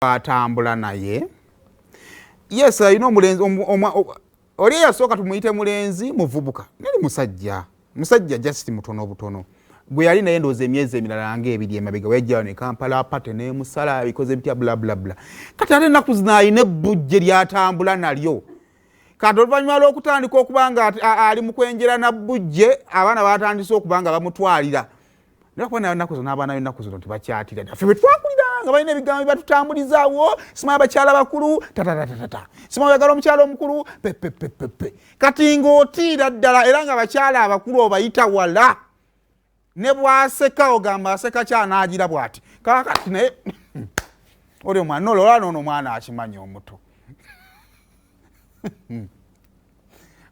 Atambula naye, yes, alina omulenzi oli eyasooka, tumuyite mulenzi muvubuka, nali musajja, musajja just mutono butono gwe yali naye. Ndowooza emyezi emirala nga 2 emabega weyajjawo ne Kampala party nemusala bikoze bitya, bla bla bla. Kati ate ennaku zino alina ebbujje lyatambula nalyo. Kati oluvannyuma lw'okutandika okuba nga ali mu kwenjera na bbujje, abaana batandise okuba nga bamutwalira, naye kuba naye zino n'abaana b'ennaku zino tebakyatira. Ffe bwe twakulira nga balina ebigambo byebatutambulizaawo, simanyi abakyala bakulu tatatatatata, simanyi oyagala omukyala omukulu pepepepepe. Kati ng'otiira ddala, era nga abakyala abakulu obayita wala, ne bwaseka ogamba aseka kyanaagira bw'ati. Kakati naye oli omwana nolola noono omwana akimanyi omuto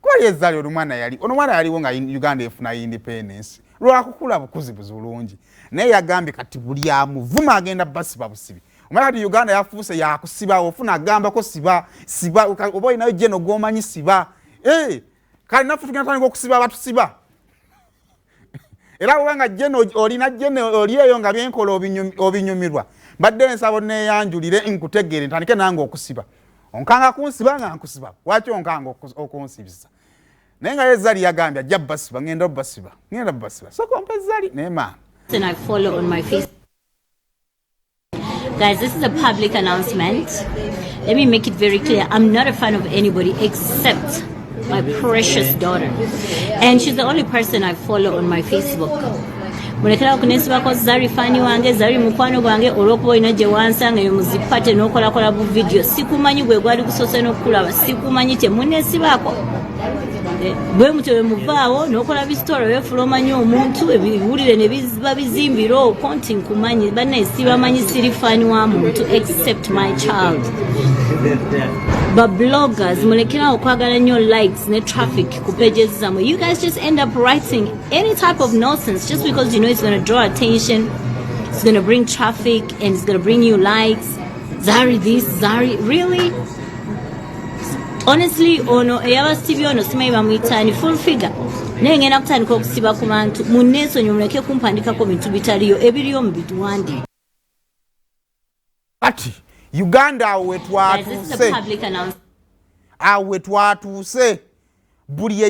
kuba yezaali ono mwana yali, ono mwana yaliwo nga Uganda efuna independence, lwakukula bukuzi buzi bulungi. Naye yagambye kati buli amuvuma agenda basiba busibi. Omanyi kati Uganda yafuuse yakusiba, ofuna agambako siba siba, oba olinayo jeno gwomanyi siba. Eh, kale naffe tugenda tandika okusiba abatusiba. Era bwoba nga jeno olina jeno oli eyo nga byenkola obinyumirwa, mbadde nsaba neyanjulire nkutegeere, ntandike nange okusiba. Onkanga kunsiba nga nkusiba, lwaki onkanga okunsibisa? Naye nga ye Zari yagambye ajja basiba, ngenda basiba, ngenda basiba, soka ompe Zari naye maama. And I follow on my Facebook. Guys, this is a public announcement. Let me make it very clear. I'm not a fan of anybody except my precious daughter. And she's the only person I follow on my Facebook. Mulekera okunesibako Zari fan wange, Zari mukwano gwange, olw'okuba olina gye wansanga eyo muzipate n'okolakola bu video. Sikumanyi, gwe gwali gusoose n'okukulaba, sikumanyi, temunesibaako. Bwe mutyo bwe muvaawo n'okola bisitolo, weefula omanyi omuntu, ebiwulire ne biba bizimbira okwo nti nkumanyi. Bannaye, sibamanyi, siri fan wa muntu except my child. Ba bloggers, mulekerawo okwagala nnyo likes ne traffic ku pages zammwe. You guys just end up writing any type of nonsense just because you know it's going to draw attention, it's going to bring traffic and it's going to bring you likes. Zari this, Zari, really? Honestly, ono eyaba Steve ono simanyi bamuyitaani, full figure, naye ngenda kutandika okusiba ku bantu. Munneesonyi, muleke kumpandikako bintu bitaliyo, ebiriyo mu biwandiike. Kati Uganda awo Guys, this is a wetwatuuse, public announcement. Awo wetwatuuse, buli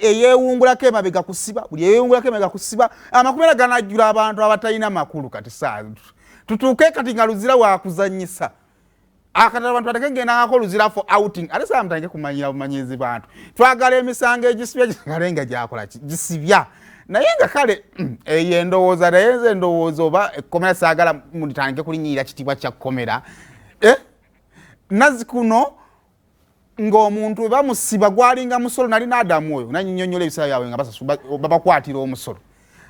eyeewungulako emabega kusiba, buli eyeewungulako emabega kusiba, amakomera ganajjula abantu abatalina makulu. Kati saa tutuuke kati nga Luzira wakuzanyisa akati abantu bateke ngendangako Luzira for outing, ate saa mutandike kumanyira bumanyizi bantu. Twagala emisango egisibya gisigale nga gyakola ki? Gisibya. Naye nga kale eyo endowooza, naye nze endowooza oba ekkomera saagala mutandike kulinyirira kitiibwa kya kkomera. Eh? Nazzi kuno ng'omuntu bwe bamusiba gwalinga musolo. Nalina Adamu oyo nanyonyola ebiseera byabwe nga babakwatira omusolo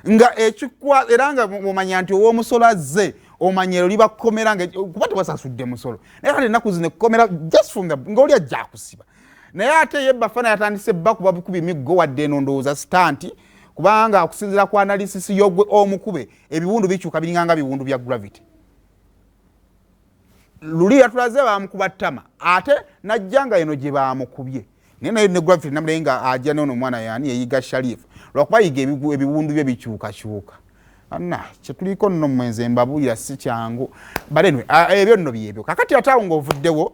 nga ekikwa, era nga omanya nti ow'omusolo azze, omanya ero liba kkomera nga kuba tebasasudde musolo. Naye kati ennaku zino ekkomera just from the ng'oli ajja akusiba. Naye ate ye Bafana yatandise bakuba bukubi miggo, wadde eno ndowooza stunt, kubanga okusinziira ku analysis y'ogwe omukube, ebiwundu bikyuka, biringanga biwundu bya gravity. Luli yatulaze bamukuba ttama, ate najja nga eno gye bamukubye, naye naye ne gravity namulaye nga ajja noono omwana yani yeyiga Sharifu, lwakuba yiga ebiwundu bye bikyukakyuka. Anna kyetuliko nno mwenze mbabuulira si kyangu. But anyway, ebyo nno byebyo. Kakati ate awo ng'ovuddewo